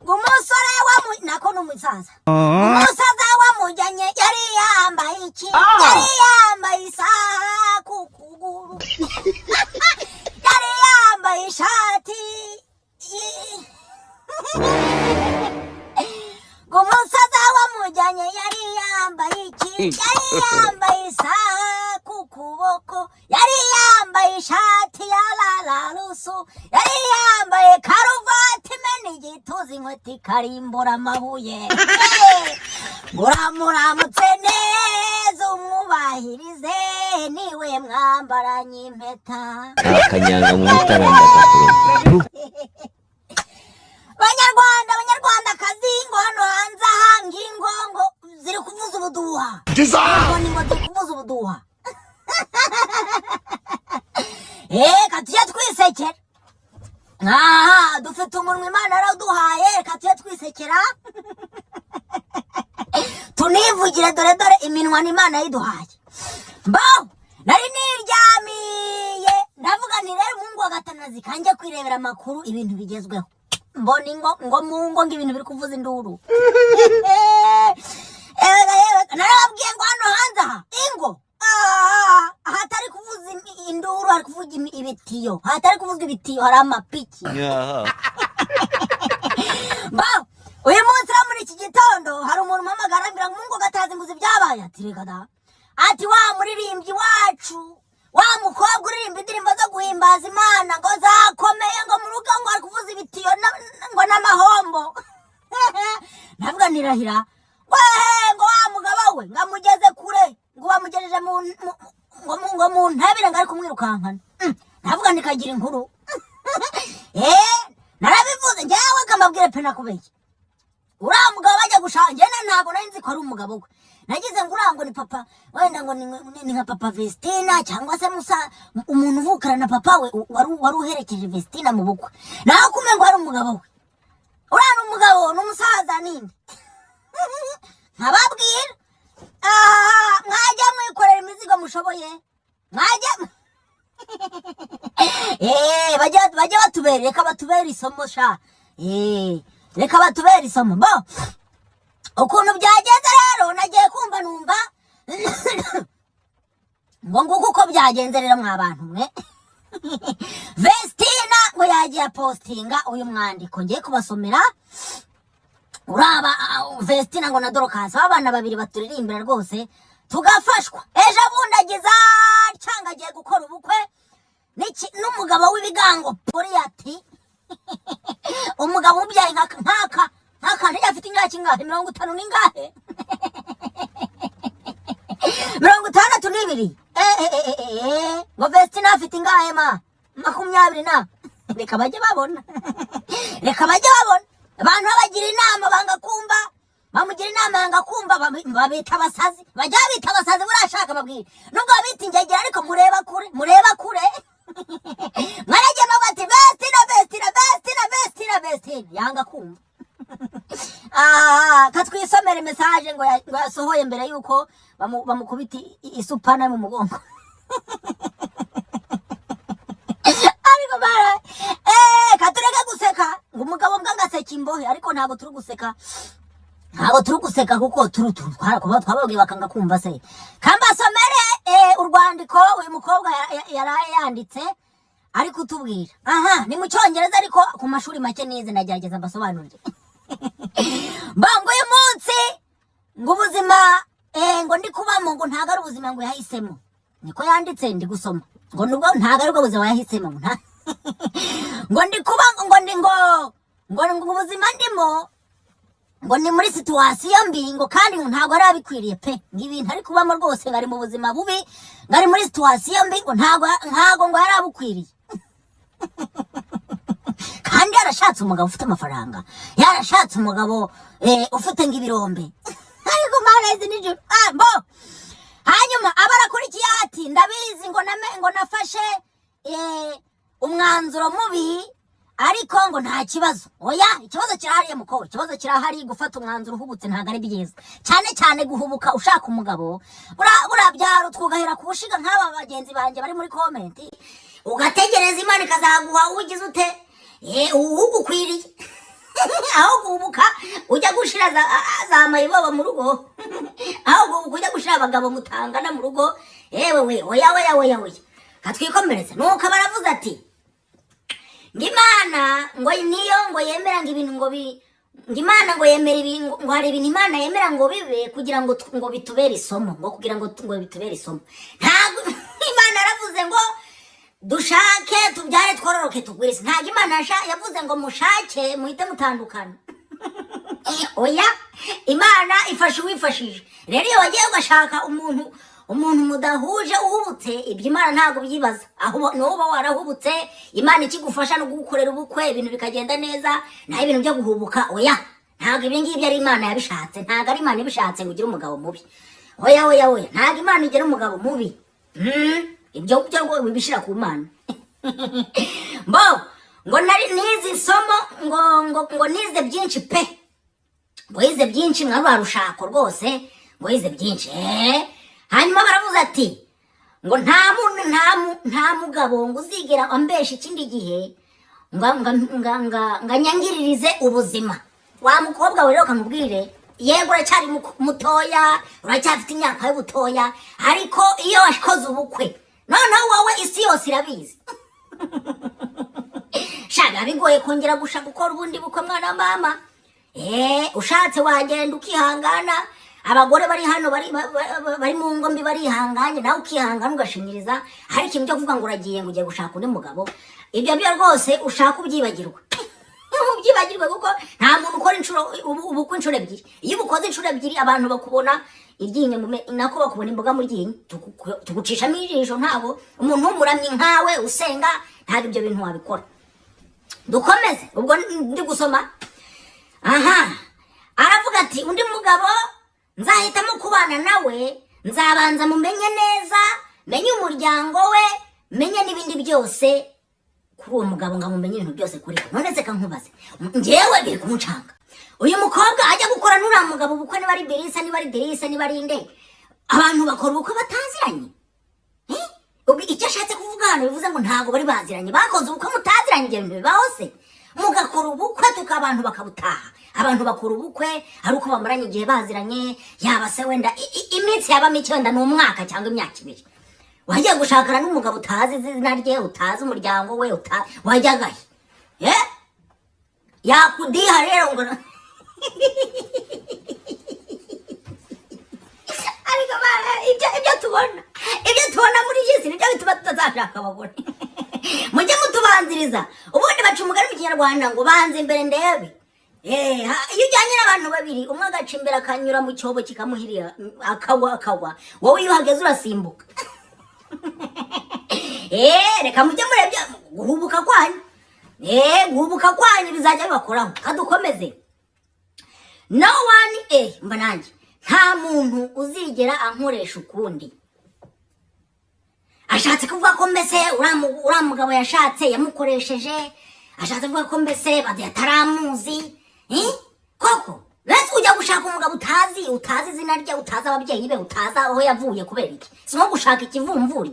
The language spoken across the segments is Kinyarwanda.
Ngo umusore wamu nako ni umusaza, umusaza wamujyanye yari yambaye iki? Yari yambaye isaha ku kuguru, yari yambaye ishati. Ngo umusaza wamujyanye yari yambaye iki? Yari yambaye isaha ku kuboko, yari yambaye ishati ya lalarusu, yari yambaye karuvati imena igituza, inkweto ikarimbura amabuye. Ngo uramuramutse neza, umwubahirize, niwe mwambaranye impeta. Akanyanga mu mutara ndakakuroga. Banyarwanda, Banyarwandakazi, ngo hano hanze aha ngingo ngo ziri kuvuza ubuduha, ngo ni ngo ziri kuvuza ubuduha. Reka tujye twisekera. Aha dufite umunwa Imana yaraduhaye, reka tujye twisekera tunivugire. Dore dore iminwa ni Imana yayiduhaye. Mbaho nari niryamiye, ndavuga nti: "Rero umuhungu wa Gatanazi, kanjye kwirebera amakuru, ibintu bigezweho." Mbona ingo ngo mu ngo ngo ibintu biri kuvuza induru. Ewe yewe, narababwiye ngo hano hanze aha ingo ahatari kuvuza induru hari kuvuga ibitiyo, ahatari kuvuga ibitiyo hari amapiki. Mbaho uyu munsi rero muri iki gitondo hari umuntu umpamagara, ambwira ngo: "Umuhungu Gatazi, nguzi ibyabaye?" Ati: "Reka da." Ati: "Wa muririmbyi wacu, wa mukobwa uririmba indirimbo zo guhimbaza Imana, ngo zakomeye, ngo mu rugo ngo ari kuvuza ibitiyo ngo n'amahombo." Ndavuga ntirahira wehe, ngo wa mugabo we ngo amugeze kure, ngo bamugejeje ngo mu ntabire, ngo ari kumwirukankana. Ndavuga ndikagira inkuru. Narabivuze njyewe, kamabwire pe, nakubeshye. Uriya mugabo bajya gushaka, njye ntabwo nari nzi ko ari umugabo we. Nagize ngo uriya ngo ni papa, wenda ngo ni nka papa Vestina cyangwa se musa umuntu uvukana na papa we wari uherekeje Vestina mu bukwe, naho kumwe ngo ari umugabo we. Uriya ni umugabo, ni umusaza ninde? Nkababwira, mwajya mwikorera imizigo mushoboye, mwajya bajya batubera, reka batubere isomo sha. Reka batubere isomo. Bo ukuntu byagenze rero, nagiye kumva numva ngo nguko uko byagenze rero. Mwa bantu mwe, Vestina ngo yagiye apostinga uyu mwandiko ngiye kubasomera. Uraba Vestina ngo na Dorokasi, abana babiri baturirimbira rwose tugafashwa. Ejo bundi agize cyangwa agiye gukora ubukwe n'umugabo w'ibigango Poliyati, umugabo ubyaye nk'aka nk'aka nk'aka. Afite imyaka ingahe? 50 n'ingahe? 62. Ngo Vestina afite ingahe ma? 20 na. Reka bajye babona, reka bajye babona. Abantu babagira inama banga kumva, bamugira inama yanga kumva, babita abasazi. Bajya babita abasazi, burashaka babwira nubwo babita ingegera, ariko mureba kure, mureba kure. Mwaragiye bavuga ati: "Vestina, Vestina, Vestina, Vestina, Vestina," yanga kumva. Katwisomere message ngo yasohoye mbere yuko bamukubita isupana mu mugongo. Ariko bara katureke guseka, ngo umugabo mbwa ngaseka imbohe, ariko ntabwo turi guseka, ntabwo turi guseka kuko turi kuba twababwiye bakanga kumva se. Kambasomere urwandiko uyu mukobwa yaraye yanditse ari kutubwira. Aha ni mu Cyongereza, ariko ku mashuri make nize ndagerageza mbasobanurire. Ngo uyu munsi ngo ubuzima ngo ndi kubamo ngo ntabwo ari ubuzima ngo yahisemo. Niko yanditse, ndi gusoma, ngo nubwo ntabwo ari bwo buzima yahisemo, ngo ngo ndi kuba ngo ndi ngo ubuzima ndimo ngo ni muri situation mbi, ngo kandi ngo ntabwo ari abikwiriye pe, ngo ibintu ari kubamo rwose, ngo ari mu buzima bubi, ngo ari muri situation mbi, ngo ntabwo ngo yari abukwiriye, kandi yarashatse umugabo ufite amafaranga, yarashatse umugabo ufite ngo ibirombe. Ariko Mana izi nijoro. Bo hanyuma aba arakurikiye ati: "Ndabizi ngo name, ngo nafashe umwanzuro mubi, ariko ngo nta kibazo." Oya, ikibazo kirahari muko, ikibazo kirahari. Gufata umwanzuro uhubutse ntabwo ari byiza, cyane cyane guhubuka ushaka umugabo. Burabyara twugahera kuwushiga nk'aba bagenzi banjye bari muri comment, ugategereza Imana ikazaguha ugize ute, ugukwiriye. Aho guhubuka ujya gushira za mayibobo mu rugo, aho guhubuka ujya gushira abagabo mutangana mu rugo, yewe we, oya oya oya oya, katwikomereze. Nuko baravuze ati ngo Imana ngo niyo ngo yemera ngo ibintu ngo bi ngo Imana ngo yemera ibi, ngo hari ibintu Imana yemera ngo bibe kugira ngo ngo bitubere isomo, ngo kugira ngo bitubere isomo. Ntabwo Imana yaravuze ngo dushake, tubyare, twororoke, tugwire isi. Ntabwo Imana yavuze ngo mushake muhite mutandukana, oya. Imana ifasha uwifashije. Rero iyo wagiye ugashaka umuntu mudahuje uhubutse, ibyo Imana ntabwo byibaza. Aho nuba warahubutse, Imana ikigufasha no kugukorera ubukwe, ibintu bikagenda neza. Naho ibintu byo guhubuka, oya, ntabwo ibi ngibyo ari Imana yabishatse. Ntabwo ari Imana ibishatse ngo ugire umugabo mubi, oya oya oya. Ntabwo Imana igira umugabo mubi. Ibyo byo ngo wibishira ku Mana. Mbo ngo nari nize isomo, ngo nize byinshi pe, ngo yize byinshi nka rwa rushako rwose, ngo yize byinshi. Hanyuma baravuze ati ngo nta muntu, nta mugabo ngo uzigera ambesha ikindi gihe ngo anyangiririze ubuzima. Wa mukobwa we rero, kamubwire, yego uracyari mutoya, uracyafite imyaka y'ubutoya, ariko iyo wakoze ubukwe noneho wowe isi yose irabizi sha, biba bigoye kongera gushaka gukora ubundi bukwe, mwana wa mama. Ushatse wagenda ukihangana. Abagore bari hano bari mu ngo mbi barihanganye, nawe ukihangana ugashinyiriza. Hari ikintu cyo kuvuga ngo uragiye, ngo ugiye gushaka undi mugabo, ibyo byo rwose ushaka ubyibagirwa, ubyibagirwe, kuko nta muntu ukora inshuro ubukwe inshuro ebyiri. Iyo ubukoze inshuro ebyiri, abantu bakubona iryinyo nako bakubona imboga mu ryinyo, tugucishamo ijisho. Ntabwo umuntu w'umuramyi nkawe usenga, ntabwo ibyo bintu wabikora. Dukomeze, ubwo ndi gusoma aha. Aravuga ati undi mugabo nzahitamo kubana nawe, nzabanza mumenye neza, menye umuryango we, menye n'ibindi byose kuri uwo mugabo, ngo amumenye ibintu byose kuri we. None se kankubaze, njyewe biri kumucanga, uyu mukobwa ajya gukora n'uriya mugabo ubukwe, niba ari Birisa, niba ari Dirisa, niba ari nde, abantu bakora ubukwe bataziranye? Eh? Ubwo icyo ashatse kuvuga hano bivuze ngo ntabwo bari baziranye, bakoze ubukwe mutaziranye. Ibyo bintu bibaho se, mugakora ubukwe tuka abantu bakabutaha? Abantu bakora ubukwe ari uko bamaranye igihe baziranye, yaba se wenda iminsi yaba mike, wenda ni umwaka cyangwa imyaka 2. Wagiye gushakana n'umugabo utazi izina rye, utazi umuryango we, wajyagahe? Eh? Yakudiha rero ngo ariko ibyo tubona muri iyi si nibyo bituma tutazashaka abagore. Mujye mutubanziriza. Ubundi baca umugani mu Kinyarwanda ngo banze imbere ndebe. Iyo ujyanye n'abantu babiri, umwe agaca imbere akanyura mu cyobo kikamuhirira, akagwa, wowe iyo uhageze urasimbuka. Reka mujye murebye guhubuka kwanyu. Guhubuka kwanyu bizajya bibakoraho. Kadukomeze. No one, mba nanjye nta muntu uzigera ankoresha ukundi. Ashatse kuvuga ko mbese uriya mugabo yashatse yamukoresheje, ashatse kuvuga ko mbese ataramuzi. Koko mbese ujya gushaka umugabo utazi, utazi izina rye, utazi ababyeyi be, utazi aho yavuye, kubera iki? Si nko gushaka ikivumvuri?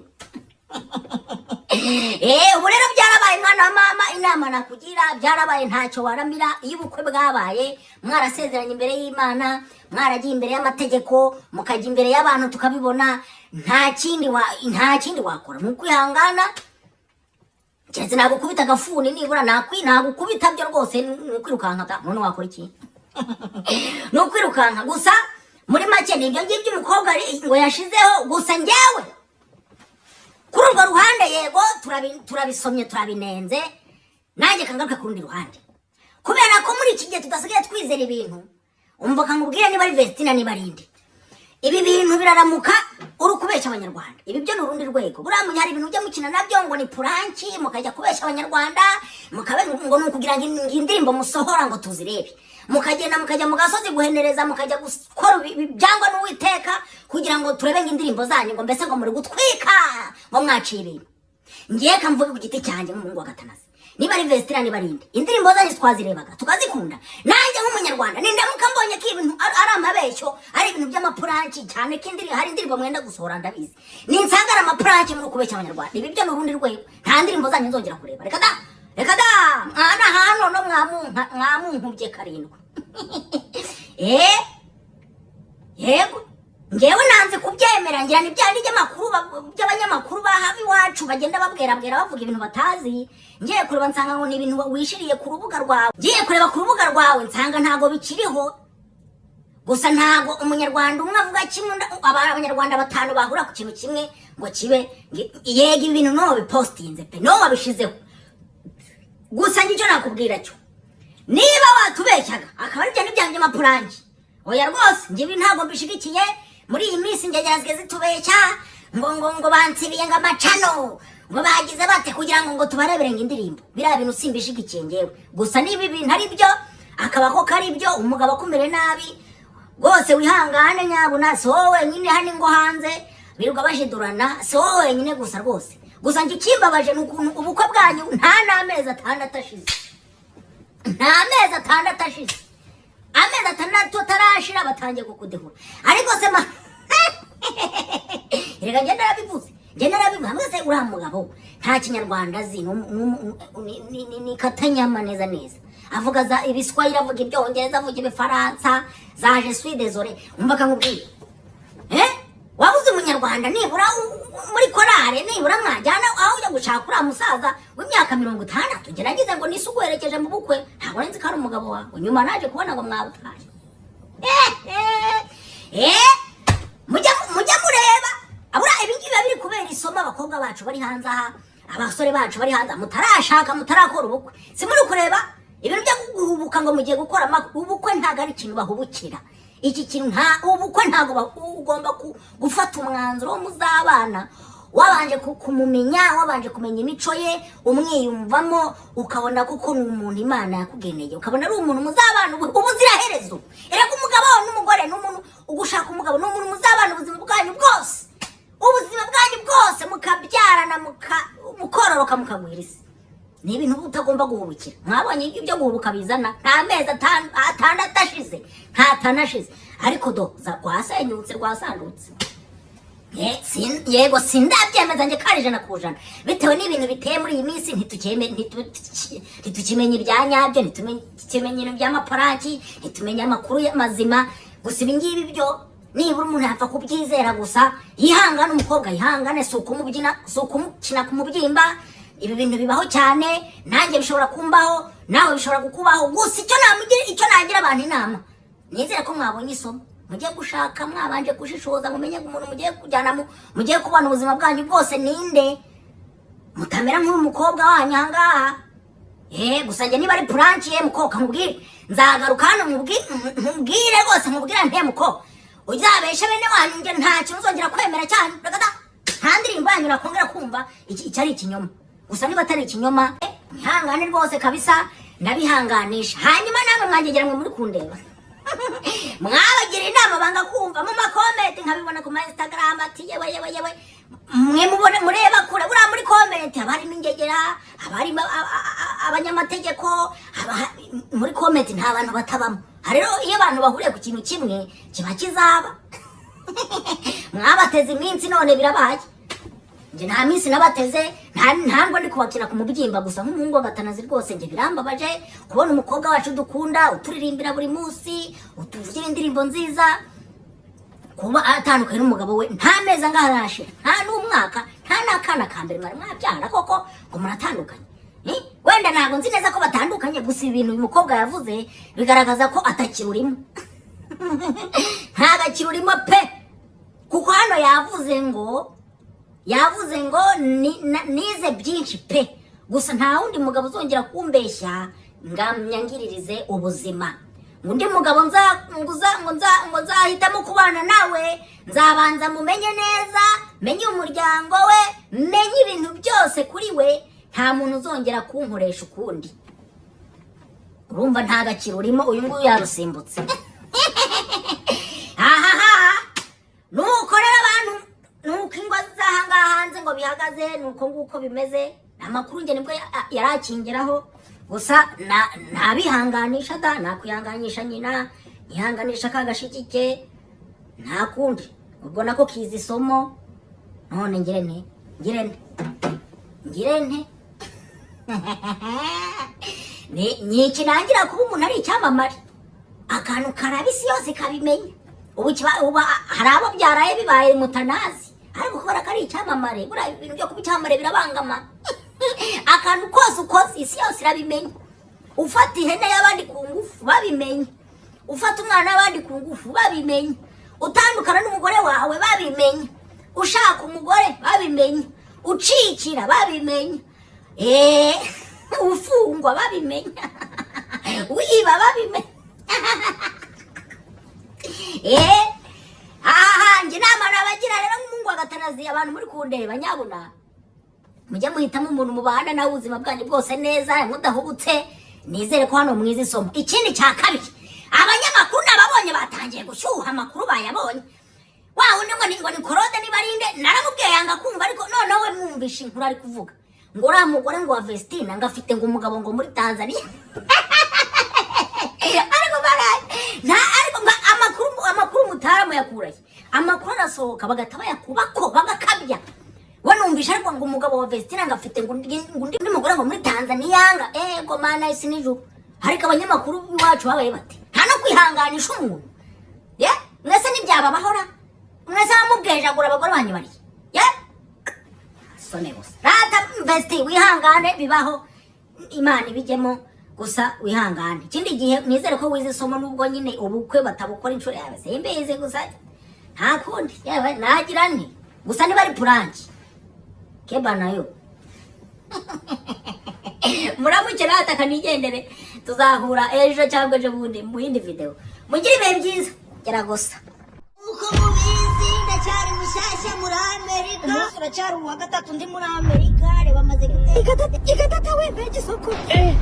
Ubu rero byarabaye, mwana wa mama. Inama nakugira, byarabaye, ntacyo waramira. Iyo ubukwe bwabaye, mwarasezeranye imbere y'Imana, mwaragiye imbere y'amategeko, mukajya imbere y'abantu tukabibona, nta kindi wakora ni ukwihangana. Keretse nagukubita agafuni, nibura nagukubita byo rwose ni ukwirukanka da. None wakora iki? Ni ukwirukanka gusa. Muri make ni ibyo ngibyo umukobwa ngo yashizeho. Gusa njyewe kuri urwo ruhande, yego turabisomye, turabinenze. Nanjye kangaruke ku rundi ruhande, kubera ko muri iki gihe tudasigaye twizera ibintu. Umva kankubwire, niba ari Vestina, niba ari indi, ibi bintu biraramuka uri kubeshya Abanyarwanda, ibi byo ni urundi rwego. Buriya hari ibintu ujya mukina nabyo ngo ni prank, mukajya kubeshya Abanyarwanda, mukabe ngo ni ukugira ngo indirimbo musohora ngo tuzirebe, mukagenda mukajya mu gasozi guhenereza, mukajya gukora ibyangwa n'Uwiteka kugira ngo turebe ngo indirimbo zanyu, ngo mbese ngo muri gutwika, ngo mwaciye ibintu. Ngiye kamvuge ku giti cyanjye nk'umuhungu wa Gatanazi, niba ari Vestina, niba ari inde, indirimbo zanyu twazirebaga tukazikunda. Nanjye nk'Umunyarwanda nindamuka mbonye ko ibintu ari amabeshyo, ari ibintu by'amaprank, cyane ko hari indirimbo mwenda gusohora ndabizi, ninsanga ari amaprank muri kubeshya Abanyarwanda, ibi byo ni urundi rwego, nta ndirimbo zanyu nzongera kureba, reka da. Reka da mwana, hano no mwamunkubye karindwi. Eh, yego, ngewe nanze kubyemera, ngira ni bya by'amakuru by'abanyamakuru ba iwacu bagenda babwerabwera bavuga ibintu batazi. Ngiye kureba nsanga ngo ni ibintu wishiriye ku rubuga rwawe. Ngiye kureba ku rubuga rwawe nsanga ntago bikiriho. Gusa ntago umunyarwanda umwe avuga kimwe, abanyarwanda batanu bahura ku kintu kimwe ngo kibe yego. Ibintu no bipostinze pe, no wabishizeho. Gusa njye icyo nakubwira cyo, niba watubeshyaga akaba ari byo byanjye ma prank, oya rwose, njye ibi ntabwo mbishigikiye. Muri iyi minsi ingegera zisigaye zitubeshya ngo bansibiye ngo amacano, ngo bagize bate, kugira ngo tubarebere ngo indirimbo. Biriya bintu simbishigikiye ngewe. Gusa niba ibintu ari byo, akaba koko ari byo, umugabo akumire nabi rwose, wihangane nyabuna, si wowe wenyine hano ngo hanze birirwa bajidurana, si wowe wenyine gusa rwose. Gusa njye ikimbabaje ni ukuntu ubukwe bwanyu nta n'amezi 6 ashize, nta mezi 6 ashize, amezi 6 atarashira batangiye kukudehura. Ariko se ma, reka njye narabivuze, njye narabivuze hamwe se, uriya mugabo nta Kinyarwanda azi, ni katanyama neza neza. Avuga za ibiswahili, avuga Ibyongereza, avuga Ibifaransa, za "je suis désolé". Umva akamubwira, eh, wabuze umunyarwanda nibura muri korale, nibura mwajyana aho ujya gushaka uriya musaza w'imyaka 60? Gerageza ngo nise uguherekeje mu bukwe, ntabwo nzi ko ari umugabo wawe. Nyuma naje kubona ngo mwabutaye. Eh, mujya mureba abura ibi ngibi biba biri kubera isomo abakobwa bacu bari hanze aha, abasore bacu bari hanze aha, mutarashaka, mutarakora ubukwe. Si muri kureba ibintu byo guhubuka ngo mugiye gukora ubukwe? Ntabwo ari ikintu bahubukira iki kintu. Nta ubukwe, ntabwo ugomba gufata umwanzuro wo muzabana wabanje kumumenya, wabanje kumenya imico ye, umwiyumvamo, ukabona kuko ni umuntu Imana yakugeneye, ukabona ari umuntu muzabana ubuziraherezo. Erega umugabo n'umugore ni umuntu ugushaka, umugabo ni umuntu muzabana ubuzima bwanyu bwose, ubuzima bwanyu bwose, mukabyarana, mukororoka, mukagwira isi. Ni ibintu uba utagomba guhubukira. Mwabonye ibyo guhubuka bizana? Nta mezi 6 ashize, nta 5 ashize, ariko do rwasenyutse, rwasandutse. Yego, sindabyemeza njye kandi 100%, bitewe n'ibintu biteye muri iyi minsi. Ntitukimenya ibya nyabyo, ntitukimenya ibintu by'ama prank, ntitumenya amakuru mazima. Gusa ibi ngibi byo nibura umuntu yapfa kubyizera. Gusa yihangane, umukobwa yihangane, si ukumubyina, si ukumukina ku mubyimba. Ibi bintu bibaho cyane, nanjye bishobora kumbaho, nawe bishobora kukubaho. Gusa icyo namugira, icyo nagira abantu inama, nizere ko mwabonye isomo. Mujye gushaka mwabanje gushishoza, mumenye umuntu mugiye kujyana, mugiye kubana ubuzima bwanyu bwose ninde, mutamera nk'uyu mukobwa wanyu ahangaha. Eh, gusa njye niba ari prank ye, mukobwa, nkubwire, nzagaruka hano nkubwire rwose, nkubwire nte mukobwa uzabesha bene wanyu, njye nta kintu uzongera kwemera cyane. Reka da, nta ndirimbo yanyu nakongera kumva iki ari ikinyoma. Gusa niba atari ikinyoma, mwihangane rwose kabisa, ndabihanganisha. Hanyuma namwe mwangegera mwe muri kundeba, mwabagira inama banga kumva mu ma comment, nkabibona ku ma Instagram, ati yewe yewe yewe, mwe mubone mureba kure. Buriya muri comment haba harimo ingegera, haba harimo abanyamategeko, muri comment nta bantu batabamo. Aha rero iyo abantu bahuriye ku kintu kimwe kiba kizaba. Mwabateze iminsi none birabaye. Njye nta minsi nabateze, ntabwo ndi kubakina ku mubyimba. Gusa nk'umuhungu wa Gatanazi rwose, njye birambabaje kubona umukobwa wacu dukunda, uturirimbira buri munsi, utuvugira indirimbo nziza, kuba atandukanye n'umugabo we nta mezi angahe arashira, nta n'umwaka, nta n'akana ka mbere mwari mwabyara, koko ngo muratandukanye. Eh? Wenda ntabwo nzi neza ko batandukanye, gusa ibintu uyu mukobwa yavuze bigaragaza ko atakirurimo, ntabwo akirurimo pe, kuko hano yavuze ngo nize byinshi pe, gusa nta wundi mugabo uzongera kumbeshya ngo anyangiririze ubuzima. Ngo undi mugabo nza ngo uza- ngo nza ngo nzahitamo kubana nawe, nzabanza mumenye neza, menye umuryango we, menye ibintu byose kuri we. Nta muntu uzongera kunkoresha ukundi. Urumva nta gakiro urimo, uyu nguyu yarusimbutse. Ahaha, nuko rero abantu, nuko ingo z'ahangaha hanze ngo bihagaze, nuko nguko bimeze. Amakuru njye nibwo yarakingeraho. Gusa ntabihanganisha da, nakwihanganisha nyina, nyihanganisha ka gashiki ke, nta kundi. Ubwo nako kiza isomo. None ngire nte, ngire nte, ngire nte? Ni ikirangira kuba umuntu ari icyamamare, akantu karabisi yose kabimenya. Ubu hari abo byaraye bibaye mutanazi, ariko kubera ko ari icyamamare, buriya ibintu byo kuba icyamamare birabangama. Akantu kose ukoze isi yose irabimenya. Ufata ihene y'abandi ku ngufu babimenya, ufata umwana w'abandi ku ngufu babimenya, utandukana n'umugore wawe babimenya, ushaka umugore babimenya, ucikira babimenya, ufungwa babimenya, wiba babimenya. Aha njye inama nabagira rero nk'umuhungu wa Gatanazi, abantu muri kundeba nyabuna mujye muhitamo umuntu mubana nawe ubuzima bwanyu bwose neza mudahubutse. Nizere ko hano mwize isomo. Ikindi cya kabiri, abanyamakuru nababonye batangiye gushyuha, amakuru bayabonye. Wa wundi ngo ni Korode niba ari nde, naramubwiye yanga kumva, ariko noneho we mwumvishe inkuru ari kuvuga ngo uriya mugore ngo wa Vestina ngo afite ngo umugabo ngo muri Tanzania. Ariko nta ariko ngo amakuru mutaramu yakuraye, amakuru arasohoka bagahita bayakubako bagakabya. We numvishe ariko ngo umugabo wa Vestina ngo afite ngo undi mugore ngo muri Tanzania, ngo ego mana isi n'ijuru. Ariko abanyamakuru b'iwacu babaye bate? Nta no kwihanganisha umuntu. Ye mwese ntibyababahora, mwese bamubwejagura abagore banyu bariye. Ye sone gusa rata Vesti wihangane, bibaho, Imana ibijyemo gusa wihangane. Ikindi gihe nizere ko wize isomo, nubwo nyine ubukwe batabukora inshuro yawe simbizi, gusa nta kundi yewe nagira nti gusa niba ari prank keba nayo. Muramuke rata kanigendere, tuzahura ejo cyangwa ejo bundi mu yindi video. Mugire ibihe byiza. Gera gusa Uko mubizi ndacyari mushyashya muri Amerika. Umunsi uracyari uwa gatatu ndi muri Amerika, reba amaze guteka igatata we mbega isoko. Ye.